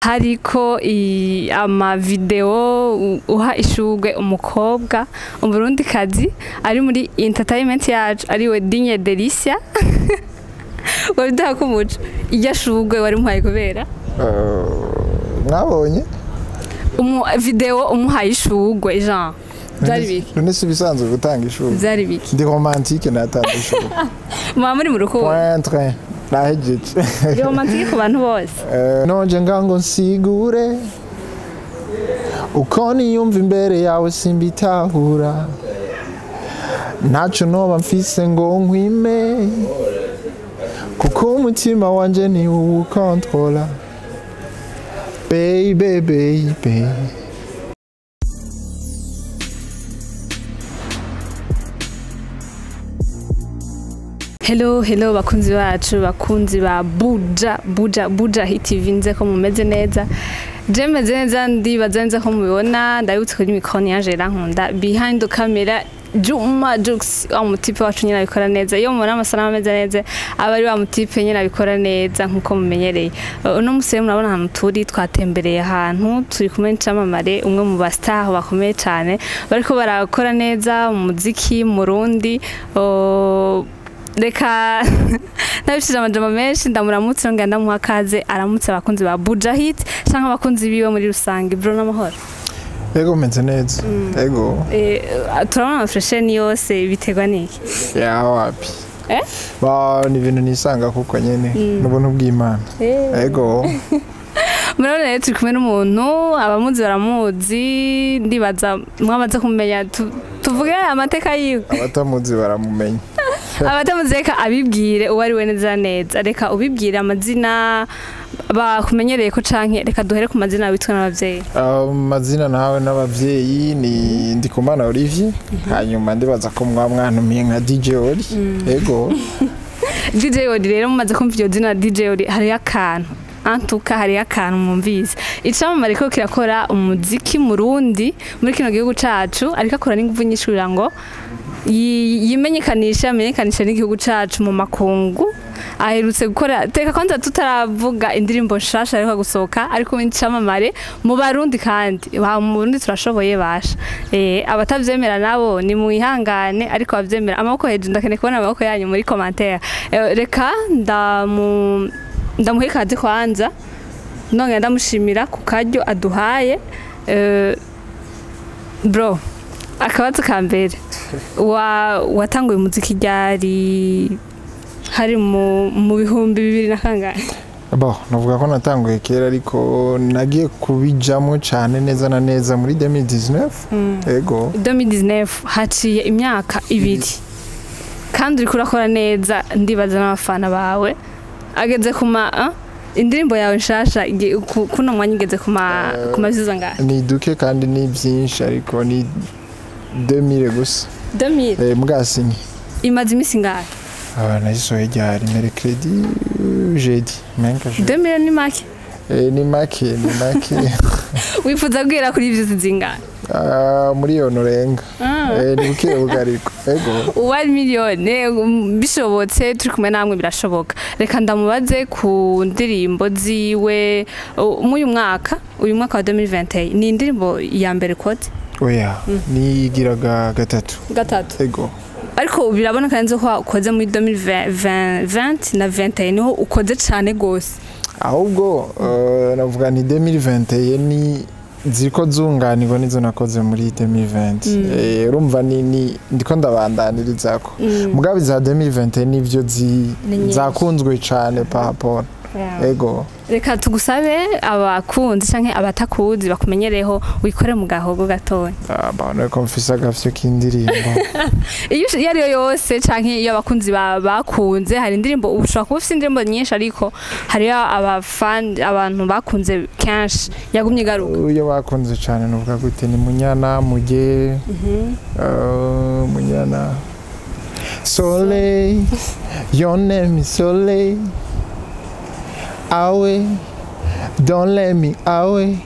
Hariko amavideo uha ishugwe umukobwa umurundikazi ari muri entertainment yacu, ariwe Digne Delicia. Wabiduha kumuco iryo shugwe wari umuhaye kubera Mwabonye video umuhaye ishugwe, Jean, byari biki? None si ibisanzwe gutanga ishugwe? Byari biki? Ndi romantique, natanze ishugwe. Muba muri mu rukundo? Point train, nahejeje. Romantique ku bantu bose. Nonje ngango nsigure uko niyumva imbere yawe, simbitahura, ntaco noba mfise ngo nkwime, kuko umutima wanje ni uwukontrola, baby, baby. Hello, hello bakunzi bacu, bakunzi ba Buja Buja Buja Hit TV, nze ko mumeze neza. Je meze neza, ndibaza neza ko mubibona. Ndabutse kuri micro ni Angela Nkunda, behind the camera Juma Jux, wa mutipe wacu nyine abikora neza. Iyo mubona amasanamu ameze neza, aba ari wa mutipe nyine abikora neza nkuko mumenyereye. Uno musi rero murabona ahantu turi, twatembereye ahantu turi kumwe n'icamamare, umwe mu ba star bakomeye cyane bariko barakora neza mu muziki Murundi. Reka ntabishije amajambo menshi, ndamuramutse nongera ndamuha kaze, aramutse abakunzi ba Buja Hit canke abakunzi biwe muri rusange. Bro, n'amahoro? Ego, meze neza, ego. Turabona amafresheni yose, biterwa n'iki? Ya, wapi. Eh? Ba, ni ibintu nisanga kuko nyene n'ubuntu bw'Imana, ego. Murabona rero turi kumwe n'umuntu abamuzi baramuzi, ndibaza mwamaze kumumenya. Tuvuge amateka yiwe? Abatamuzi baramumenya. Abatamuzi, reka abibwire uwo ari we neza neza. Reka ubibwire amazina bakumenyereye ko, canke reka duhere ku mazina witwa n'abavyeyi. Amazina nawe n'abavyeyi ni Ndikumana Olivier, hanyuma ndibaza ko mwa mwantumiye nka DJ Oli, ego. DJ Oli rero, mumaze kumva iryo zina DJ Oli, hariyo akantu antuka, hariyo akantu mwumvise. Icamamare ko kirakora umuziki Murundi muri kino gihugu cacu, ariko akora n'inguvu nyinshi kugira ngo yimenyekanishe, amenyekanishe n'igihugu cacu mu makungu. Aherutse gukora teka kwanza, tutaravuga indirimbo nshasha ariko gusohoka, ariko n'icamamare mu Barundi, kandi mu Burundi turashoboye basha. Abatavyemera nabo ni muihangane, ariko abavyemera amaboko hejuru, ndakeneye kubona amaboko yanyu muri commentaire. Reka ndamuhe ikaze kwanza, nongera ndamushimira ku karyo aduhaye. Bro, akabazo ka mbere, wa watanguye umuziki ryari? Hari mu 2000 na kangahe? Bon, navuga ko natanguye kera, ariko nagiye kubijamo cyane neza na neza muri 2019, ego. 2019, haciye imyaka 2 kandi uriko urakora neza. Ndibaza n'abafana bawe ageze ku ma indirimbo yawe nshasha kuno mwanya igeze ku ma views angahe? Ni duke kandi ni byinshi, ariko ni 2000 gusa. 2000? Mugasinye. Imaze imisi ingahe? Aba nayisohoye ryari? Mercredi, jeudi, menka jeudi. 2000 ni make. Ni make, ni make. Wifuza guhera kuri views zingahe? Ah, miliyoni urenga. Ni buke buke ariko, ego. 1 million bishobotse, turi kumwe namwe birashoboka. Reka ndamubaze ku ndirimbo ziwe muri uyu mwaka wa 2021. Ni indirimbo ya mbere kote? Oya, niyigiraga gatatu. Gatatu? Ego. Ariko biraboneka neza ko ukoze muri 2020 na 21, niho ukoze cane gose. Ahubwo navuga ni 2021 ni ziriko zunganirwa nizo nakoze muri 2020. Urumva ni ndiko ndabandanyirizako, mugabe za 2021 nivyo Ni nyinshi. zakunzwe cane par rapport, ego. Reka tugusabe abakunzi canke abatakuzi bakumenyereho, wikore mu gahogo gatoya. Ah, bon, ko mfise agafyo k'indirimbo. Iyo ariyo yose, canke iyo abakunzi bakunze, hari indirimbo ushobora kuba ufise indirimbo nyinshi, ariko hariyo abafan, abantu bakunze kenshi yagumye igaruka. Iyo bakunze cane nuvuga gute, ni Munyana muge, Munyana. Soleil, your name is Soleil. Awe, don't let me away.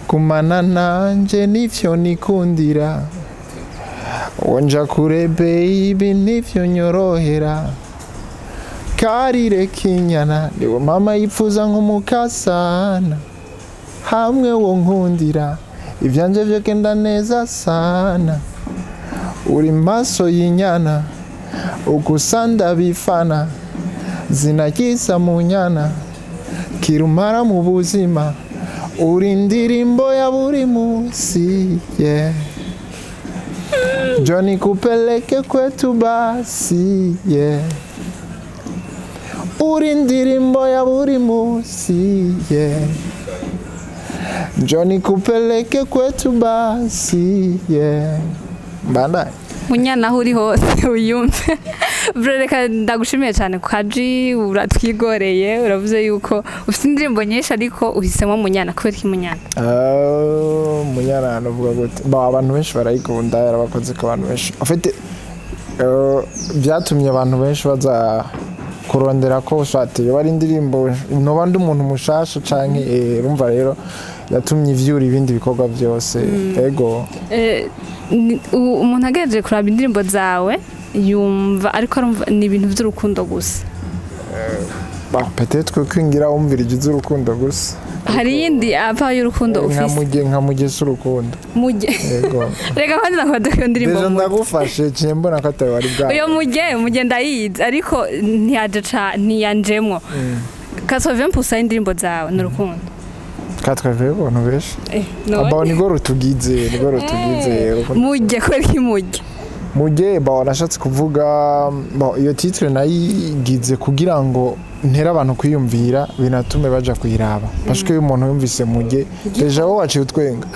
Kumana nanje nivyo nikundira. Wonja kure baby nivyo nyorohera. Karire kinyana niwe mama yifuza nk'umukasana. Hamwe wo nkundira ivyanje vyogenda neza sana. Uri maso y'inyana, ukusanda bifana, zinakisa munyana, kirumara mu buzima, uri indirimbo ya buri munsi, yeah. Johnny kupeleke kwetu basi, yeah. Uri indirimbo ya buri munsi, yeah. Johnny kupeleke kwetu basi, yeah. Mbanda. Munyana, aho uri hose uyumve. Bro, reka ndagushimiye cyane ku kaji uratwigoreye. Uravuze yuko ufite indirimbo nyinshi, ariko uhisemo Munyana. Kubera iki Munyana? Ah, Munyana navuga gute? Ba, abantu benshi barayikunda, yarabakoze ko abantu benshi. En fait, byatumye abantu benshi baza kurondera ko swate yoba ari indirimbo noba ndi umuntu mushasha canke urumva rero yatumye ivyura ibindi bikorwa byose, ego. Umuntu agejeje kuraba indirimbo zawe yumva, ariko arumva ni ibintu by'urukundo gusa. Bah, peut-être ko ngira wumvirije iz'urukundo gusa. Hari iyindi apa y'urukundo Nka ufise? Muge, nka mugese urukundo. Muge. Ego. Reka kwanza ndakwada iyo ndirimbo. Deja Muge. Ndagufashe, ciye mbona ko atari wari bwa. Uyo muge, muge ndayizi, ariko ntiyaje ntiyanjemwo. 80% y'indirimbo zawe ni urukundo. Katweve abantu benshi. None? Abo nigwo rutugize urukundo. Muge, kubera iki muge? Muge, ba, nashatse kuvuga, ba, iyo titre nayigize kugira ngo ntere abantu kwiyumvira, binatume baja kuyiraba, parce que iyo umuntu yumvise muge, déjà wowe waciye utwenga.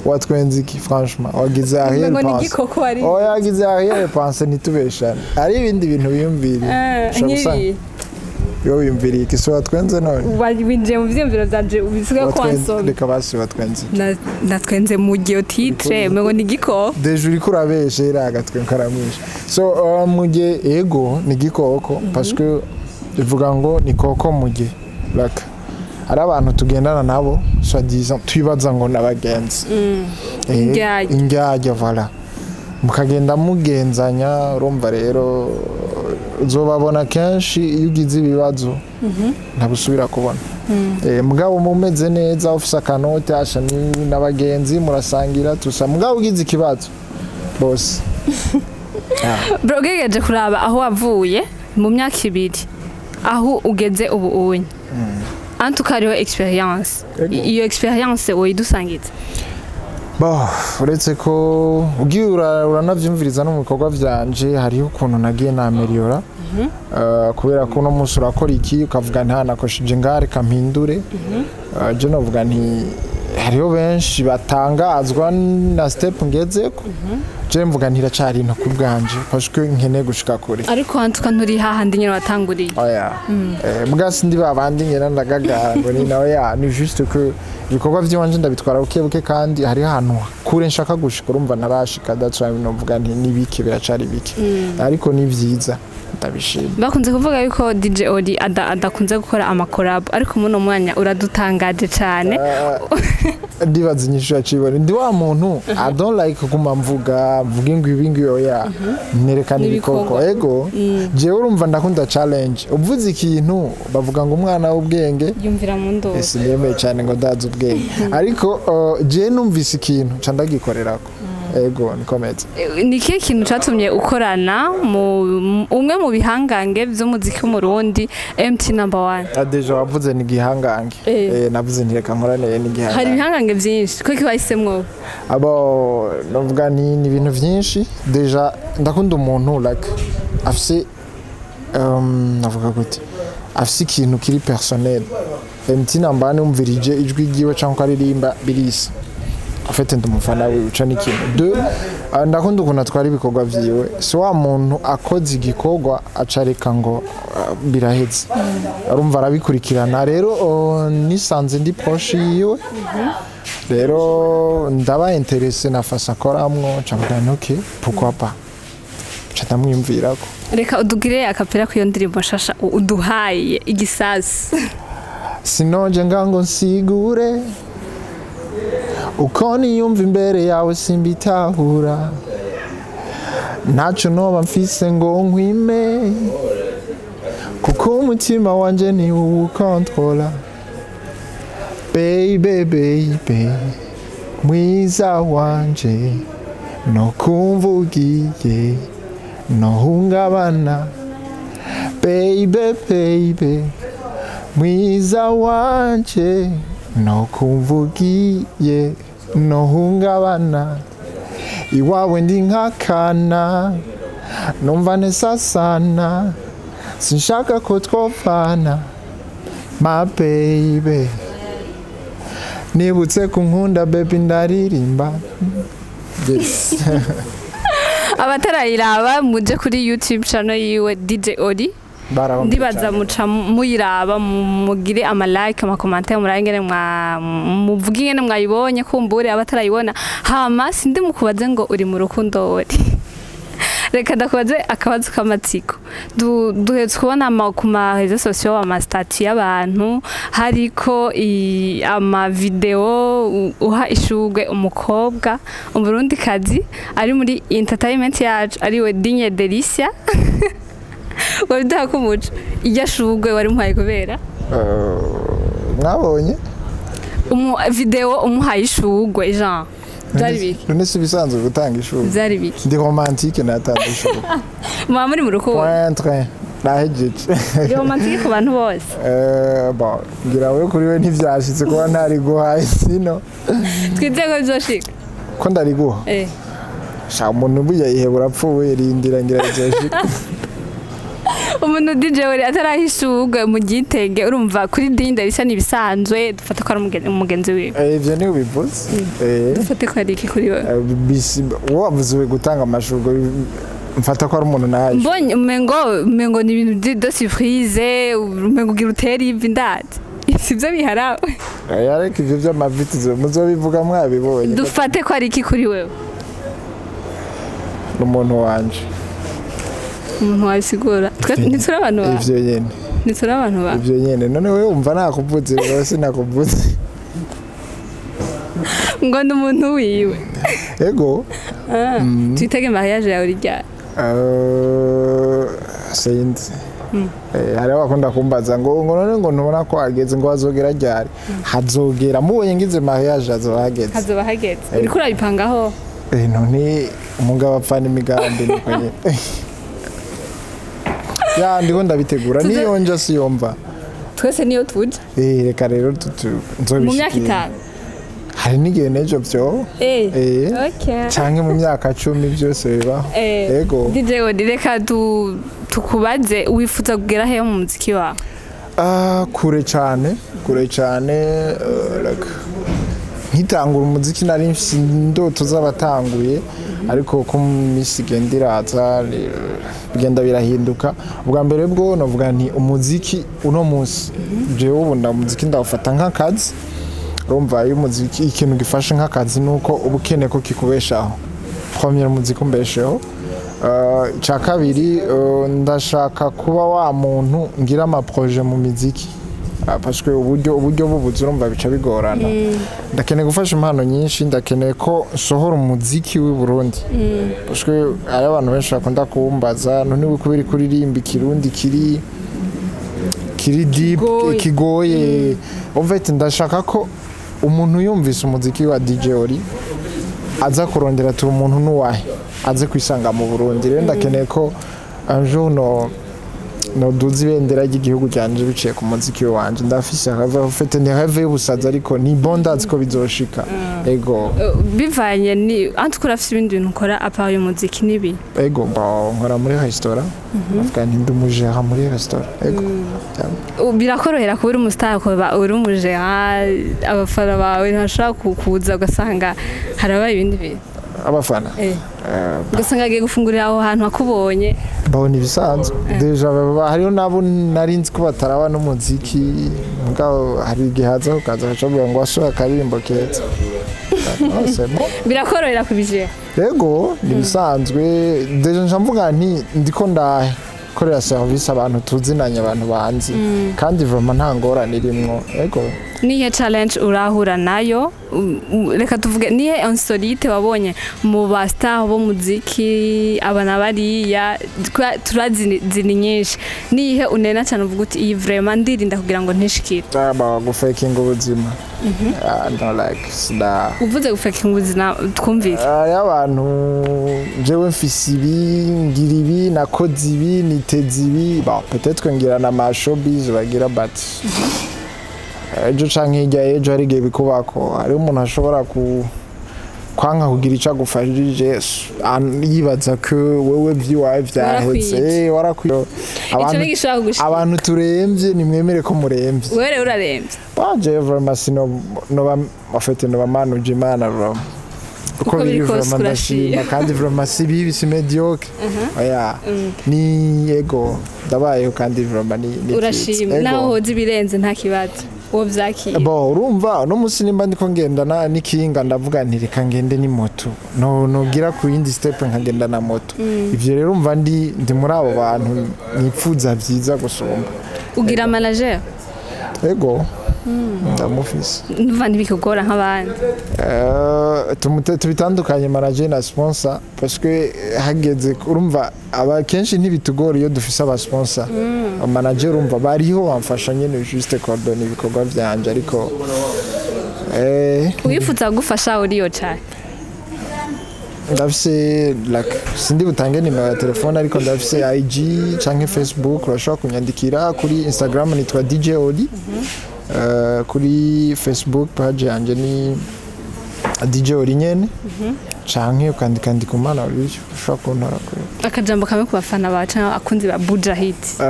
Watwenze iki? Franchement, wagize arrière Ngo ni pensée. igikoko wari. Oya, wagize arrière pensée, ntitubeshane, hari ibindi bintu wiyumviriye. Ushobora gusanga Nk'ibi. Iyo wiyumviriye iki? Si watwenze none? Winjiye mu vyiyumviro vyanje, bisigaye ko wansomye. Reka basi, watwenze iki? Natwenze muge, iyo titre ngo ni igikoko. Déjà uriko urabesha, iriya agatwe karamwishe. So muge, ego, ni igikoko, parce que ivuga ngo ni koko muge, like ari abantu tugendana nabo, soi-disant twibaza ngo n'abagenzi. Indyarya. Indyarya, voilà. Mukagenda mugenzanya, urumva rero uzobabona kenshi iyo ugize ibibazo, ntabwo usubira kubona. Mugabo mumeze neza, ufise akanote, asha n'abagenzi, murasangira tusa. Mugabo ugize ikibazo bose. Bro, ugerageje kuraba aho wavuye mu myaka 2, aho ugeze ubu unye, en tout cas hariho expérience. Ego. Iyo expérience woyidusangiza? Bon, uretse ko ugiye uranavyumviriza no mu bikorwa vyanje, hariho ukuntu nagiye naméliora. Kubera ko uno munsi urakora iki, ukavuga nta nakosheje ngaha, reka mpindure. Je novuga nti hariho benshi batangazwa na step ngezeko. Je mvuga nti iracari nto ku bwanje, parce que nkeneye gushika kure. Ariko en tout cas nturi hahandi nyine watanguriye. Oya. Muga sindi babandi ngena ndagagara ngo ni nawe ya, ni juste que ibikorwa vy'iwanje ndabitwara buke buke, kandi hari ahantu kure nshaka gushika, urumva ntarashika. That's why novuga nti ni bike, biracari bike, ariko ni vyiza, ndabishima. Bakunze kuvuga yuko DJ Oli adakunze gukora amacollabo, ariko muno mwanya uradutangaje cyane. Ndibaza inyishu yacibona. Ndi wa muntu, I don't like kuguma mvuga mvuge ngo ibi ngibi, oya, nerekana N'ibikorwa. ibikorwa. Ego, jewe urumva ndakunda challenge. Uvuze ikintu, bavuga ngo umwana w'ubwenge yumvira mu ndoro. Ese ndemeye cyane ngo ndazi ubwenge, ariko jewe numvise ikintu nca ndagikorerako. Ego, nikomeze. Ni ikihe kintu cyatumye ukorana mu umwe mu bihangange by'umuziki w'Umurundi, MT Number One? Ah, déjà wavuze ni igihangange. Navuze nti reka nkorane Hari n'igihangange. ibihangange byinshi, kuko wahisemwo? Abo novuga ni ibintu byinshi. Déjà ndakunda umuntu like afise, navuga gute, afise ikintu kiri personnel. MT Number One, umvirije ijwi ryiwe cyangwa ko aririmba birisa. En fait, ndi umufana wiwe, ico ni ikintu. Deux, ndakunda ukuntu atwara ibikorwa vyiwe. Si wa muntu akoze igikorwa acareka ngo biraheze, arumva arabikurikirana. Rero nisanze ndi proche yiwe, rero ndaba intéressé na façon akoramwo, ncavuga nti ok, pourquoi pas, nca ndamwiyumvirako. Reka udugire a cappella ku iyo ndirimbo nshasha uduhaye igisasi. Sinoje ngango nsigure uko niyumva imbere yawe, simbitahura. Ntacyo noba mfise ngo nkwime, kuko umutima wanje ni uwukontrola. Baby, baby, mwiza wanje, no kumvugiye no hungabana. Baby, baby, mwiza wanje, no kumvugiye no hungabana. Iwawe ndi nk'akana, numva nesa sana, sinshaka ko twopfana. My baby, nibutse kunkunda baby, ndaririmba. Yes. Abatarayiraba muje kuri YouTube channel yiwe, DJ Oli. Barabambye Ndibaza cane. muca muyiraba, mugire ama like, ama commentaire, murabe ingene mwa muvuge ingene mwayibonye, kumbure abatarayibona. Hama sindi mukubaze ngo uri mu rukundo uri, reka ndakubaze akabazo k'amatsiko. Duherutse kubona ku ma réseaux sociaux ama statuts y'abantu hariko ama vidéo uha ishurwe umukobwa umurundikazi ari muri entertainment yacu, ariwe Digne Delicia. Wari duha kumuco iryo shurwe wari muhaye kubera? Mwabonye Vidéo umuhaye ishurwe, Jean, byari biki? None si ibisanzwe gutanga ishuri? Byari biki? Ndi romantique, natanze ishuri. Muba muri mu rukundo? Point train, nahejeje. Ndi romantique ku bantu bose. Bon, ngira we kuri we ntivyashitse kuba ntariguhaye sino. Twizeye ko bizoshika. Ko ndariguha? Eh. Sha, umuntu burya yihebura apfuye, rindira, ngira bizoshika. Umuntu DJ we ataraha ishurwe mu gitenge, urumva kuri Digne bisa n'ibisanzwe, dufate ko ari umugenzi wiwe. Ivyo ni ubivuze. Dufate ko ari iki kuri wewe? Wowe wavuze gutanga amashurwe, mfata ko ari umuntu nahaye. Mbonye umengo ni ibintu de surprise, umengo ugira utere ivi, ndazi sivyo biharawe. Ariko ivyo vy'amavitizo muzobivuga mwabibonye. Dufate ko ari iki kuri wewe? N'umuntu wanje. Umuntu wabisigura, twe ntituri abantu bawe? Ivyo nyene. Ntituri abantu bawe? Ivyo nyene. None wewe wumva nakuvuze, rero sinakuvuze. Ngo ni umuntu wiwe? Ego. Ah, twitege mariage yawe ryari? Sinzi. Hariho abakunda kumbaza ngo none ngo ntubona ko hageze, ngo hazogera ryari? Hazogera mubonye ngize mariage, hazoba hageze. Hazoba hageze. Uriko urabipangaho? None umugabo apfana imigambi, niko nyene. Ya, ndiko ndabitegura. Niyo nja siyomva. Twese niyo tuja. Reka rero tutu Mu myaka nzobishikira. 5. Hari n'igihe n'ejo vyo. Canke mu myaka 10, byose bibaho. Ego. DJ Odi, reka tukubaze, wifuza kugera hehe mu muziki wawe? Ah, kure cyane, kure cyane. Like, nkitangura umuziki nari mfise indoto z'abatanguye, ariko ko mu minsi igenda iraza bigenda birahinduka. Ubwa mbere bwo navuga nti umuziki uno munsi, jewe ubu umuziki ndawufata nk'akazi. Urumva iyo umuziki, ikintu gifashe nk'akazi, nuko uba ukeneye ko kikubeshaho. Premier, umuziki umbesheho. Icya kabiri, ndashaka kuba wa muntu ngira ama projets mu miziki. Parce que uburyo bubuze, urumva bica bigorana. Ndakeneye gufasha impano nyinshi, ndakeneye ko nsohora umuziki w'i Burundi, parce que hari abantu benshi bakunda kumbaza: none we kubera kuririmba ikirundi kiri deep, Kigoye. kigoye? En fait, ndashaka ko umuntu yumvise umuziki wa DJ Ori aza kurondera turi umuntu n'uwahe, aze kwisanga mu Burundi. Rero ndakeneye ko un jour no noduza ibendera ry'igihugu cyanje biciye ku muziki wanje. Ndafise rêve, en fait ni rêve y'ubusazi, ariko ni bon, ndazi ko bizoshika. Ego. Bivanye ni anti urafise ibindi bintu ukora à part y'umuziki nibi? Ego, bon, nkora muri restaurant, avuga nti ndi umu gérant muri restaurant. Ego. Yeah. Birakorohera kuba uri umu star, kuba uri umu gérant, abafana bawe ntashobora kuza ugasanga harabaye ibindi bintu? Abafana? Ugasanga agiye gufungurira aho hantu akubonye. Babona ibisanzwe déjà, hariho nabo nari nzi ko bataraba n'umuziki, mugabo hari igihe haza ukaza bakavuga ngo wasohoye akaririmbo keza. Ah, c'est bon. Birakorohera kubijera? Ego, ni ibisanzwe. Déjà nca mvuga nti ndiko ndakorera service abantu tuzinanye, abantu banzi, kandi vraiment nta ngorane irimwo. Ego. Nihe challenge urahura nayo? Reka tuvuge nihe insolite wabonye mu ba star bo muziki, abana bariya turazi zini nyinshi, nihe unena cyane uvuga uti iyi vraiment ndirinda kugira ngo ntishikire? Aba gufakinga ubuzima. I don't like sida. Uvuze gufakinga ubuzima, twumvire. Hariho abantu, jewe mfise ibi, ngira ibi, nakoze ibi, niteze ibi. Bon, peut-être ngira na ma showbiz bagira, but ejo canke hirya y'ejo hari igihe bikubako. Hariho umuntu ashobora ku kwanka kugira ico agufashije, yibaza ko wewe vyiwawe vyaheze. Warakwije. Warakwije. Ico Abantu ntigishobora kugushikira. Abantu turemvye, nimwemere ko muremvye. Wewe rero uraremvye? Baje vraiment sino noba en fait noba manuje Imana vraiment. Uko Uko biri biri kose vraiment urashima. ndashima kandi vraiment si bibi, si médiocre. Oya. Ni ego ndabayeho kandi vraiment ni Urashima. vyiza. Ego. Naho hoza ibirenze nta kibazo, uwo vyakira. Bo urumva no musi nimba ndiko ngenda na n'ikinga, ndavuga nti reka ngende ni moto, no nogira ku yindi step nkagenda na moto. Ivyo rero umva ndi muri abo bantu nipfuza vyiza gusumba. Ugira manager? Ego, ndamufise. Ndumva ntibikugora nk'abandi. Tubitandukanye manager na sponsor, parce que hageze urumva aba kenshi ntibitugora iyo dufise aba sponsor. Manager urumva bariho bamfasha nyene juste coordonner ibikorwa vyanje, ariko Wifuza kugufasha uriyo cyane? Ndafise like sindi butange nimero ya telefone, ariko ndafise IG canke Facebook, urashobora kunyandikira. Kuri Instagram nitwa DJ Oli. Kuri Facebook page yanje ni DJ Oli nyene, canke ukandika Ndikumana Olivier, ushobora kuntora kuri. Akajambo kamwe ku bafana bawe cyangwa abakunzi ba Buja Hit.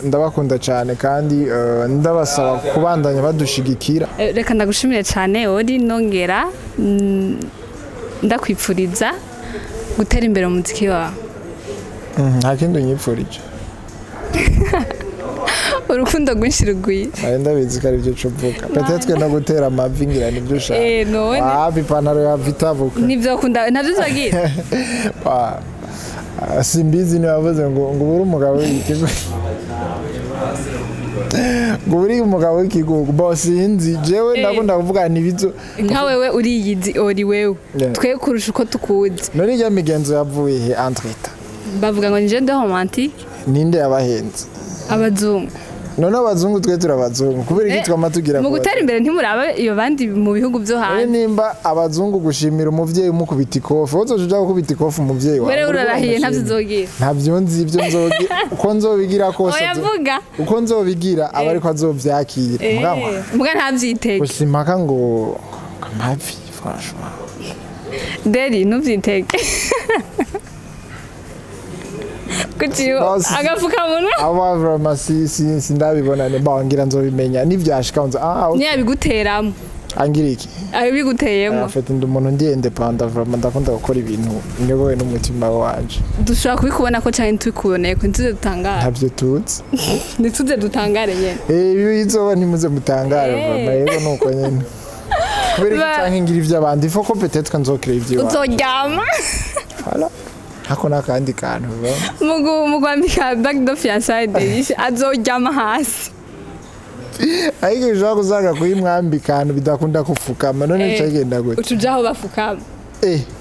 Ndabakunda cyane kandi ndabasaba kubandanya badushigikira. Reka ndagushimire cyane Ori, nongera ndakwipfuriza gutera imbere mu muziki wawe. Nta kindi unyipfurije? Urukundo rwinshi rugwira. Nari ndabizi ko aribyo uvuga, peut-être no gutera amavi ngira nibyo ushaka. None. Wapi, ipantaro yava itabuka. Nibyo kunda ntabyo uzagira. Simbizi niba bavuze ngo ubure umugabo w'ikigo, ngo uri umugabo w'ikigugu, bo sinzi jewe. Ndakunda kuvuga ntibizo. Nka wewe uriyizi ori wewe. Yeah. Twe kurusha uko tukuzi. None ijya migenzo yavuye he entre-temps? Bavuga ngo ni jeu romantique. Ninde yabahenze? Abazungu. None abazungu, twe turi abazungu, kubera iki twama tugira mu ku gutera imbere ntimuraba iyo bandi mu bihugu byo None hanze. nimba abazungu gushimira umuvyeyi umukubita ikofi, wowe uzoja uja gukubita ikofi umuvyeyi wawe? Wewe urarahiye ntabyo uzogira. Ntabyo nzi, ibyo nzogira, uko nzobigira kose Oya, vuga. Uko nzobigira aba ariko azovyakira. Mugabo Muga ntabyitege. Gusa impaka ngo amavi, franchement. Deri ntubyitege kuki? Boss. Agapfukamunwa. Aba vraiment si sindabibona, ne bon ngira nzobimenya nivyashika nzo ah okay. Ntiyabiguteramo. Angira iki? Abiguteyemo. En fait ndi umuntu ndi indépendant vraiment, ndakunda gukora ibintu nyobowe n'umutima wanje. Dushobora kubikubona ko cyane tubikuboneye ko ntituze dutangare. Ntabyo tuzi. Ntituze dutangare nyene. Ibi bizoba ntimuze mutangare. Vraiment rero nuko nyene, kubera iki canke ngira ivy'abandi, il faut ko peut-être nzokira ivy'iwanje. Uzoryama. Voilà, hako n'akandi kantu vraiment. Mu kwambika bague de fiançailles Derisha azoryama hasi. Ariko ushobora gusanga kuyimwambika ahantu bidakunda gupfukama, none bica bigenda gute? Uca uja aho bafukama.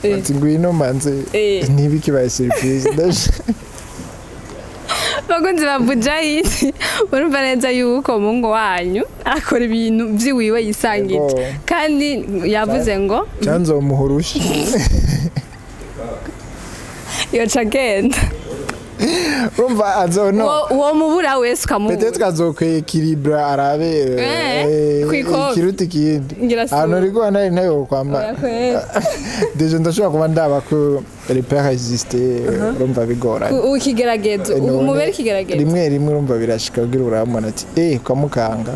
Ati ngwino manze. Ntibikibaye surprise. Bakunzi ba Bujahidi, urumva neza yuko umuhungu wanyu akora ibintu vyiwiwe yisangije. Yego. Kandi yavuze ngo Cyanzomuha urushi. Yoca agenda. Urumva azo no Uwo mubura wese ukamubura. Peut-être azokwequilibra arabe Kw'ikofi. ikiruta ikindi. Ngira si Ahantu uri kubona intebe kwambara. Oya kweri. Déjà ndashobora kuba ndaba ko repère existe, urumva bigoranye. Ikigeragezo. None Umubere ikigeragezo. Rimwe rimwe urumva birashika kugira uramubona ati ukamukanga.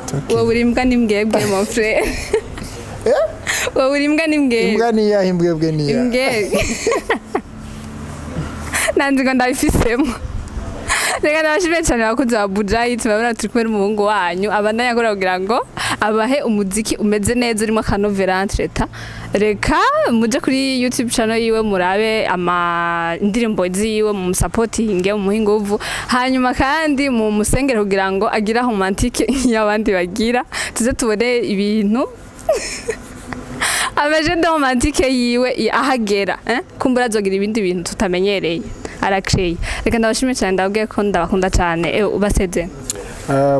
Ati, okay. Wowe uri imbwa n'imbwebwe, mon frère, wowe uri imbwa n'imbwebwe. Imbwa niyahe, imbwebwe niyahe? Imbwebwe nanjye ngo ndabifisemo. Reka ndabashimiye cyane abakunzi ba Bujahidi, turabona turi kumwe n'umuhungu wanyu abandanya akora kugira ngo Abahe umuziki umeze neza urimo akanovera entreta. Reka muje kuri YouTube channel yiwe, murabe ama indirimbo ziwe, mu supporting, mu inguvu, hanyuma kandi mu musengere kugira ngo agire romantique y'abandi bagira, tuze tubone ibintu ameje de romantique yiwe ahagera, eh? Kumbura azogira ibindi bintu tutamenyereye, arakeye. Reka ndabashimire cyane, ndababwiye ko ndabakunda cyane. Ubaseze.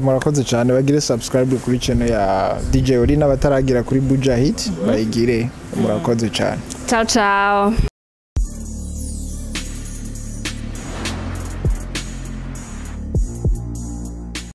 Murakoze cyane. Bagire subscribe kuri channel ya DJ Oli, n'abataragira kuri Buja Hit bayigire. Murakoze cyane. Ciao ciao.